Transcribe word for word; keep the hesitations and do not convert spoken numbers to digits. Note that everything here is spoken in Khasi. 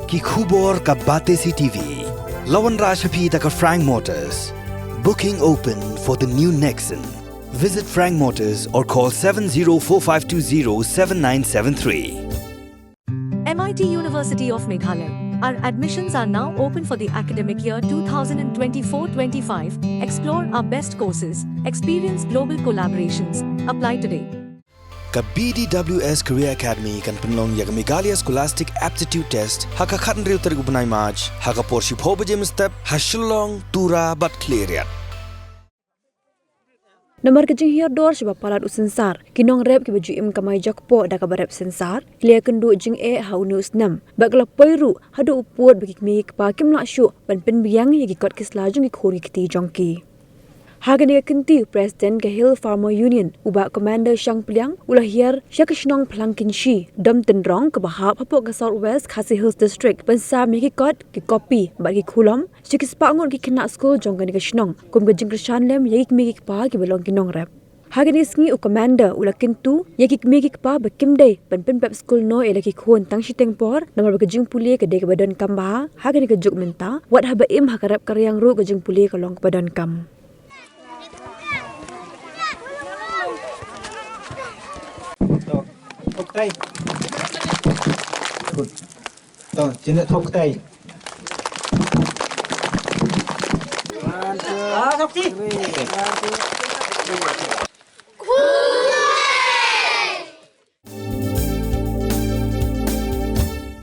Ki khubor ka Batesi T V. La wanrah sha phi da ka Frank Motors. Booking open for the new Nexon. Visit Frank Motors or call seven zero four five two zero seven nine seven three. M I T University of Meghalaya. Our admissions are now open for the academic year twenty twenty-four twenty-five. Explore our best courses, experience global collaborations. Apply today. Ka B D W S Career Academy kan pynlong ïa ka Meghalaya Scholastic Aptitude Test ha ka khathynriew tarik u bnai March ha ka por shiphew baje mynstep ha Shillong, Tura bad Khliehriat. Namar ka jinghiar dor shaba palat u synsar, ki nongrep kiba ju im kamai jakpoh da kaba rep synsar ki la ïakynduh jingeh ha une u snem bad ka la poi ruh haduh u pud ba ki kmie ki kpa kim lah shuh ban pynbiang ïa ki kot ki sla jong ki khun ki kti jong ki. Ha kane ka kynti, u President ka Hill Farmer Union, u Bah Commander Shangpliang, u la hiar sha ka shnong Phlangkynshi, Dom Tynrong, kaba hap hapoh ka South West Khasi Hills District, ban sam ïa ki kot, ki kopi bad ki khulom sha ki spah ngut ki khynnah skul jong kane ka shnong kum ka jingkyrshan lem ïa ki kmie ki kpa kiba long ki nongrep. Ha kane ka sngi u Commander u la kyntu ïa ki kmie ki kpa ba kim dei ban pynpep skul noh ïa la ki khun tang shiteng por, namar ba ka jingpule ka dei kaba donkam bha ha kane ka juk mynta, wat haba im ha ka rep ka riang ruh ka jingpule ka long kaba donkam.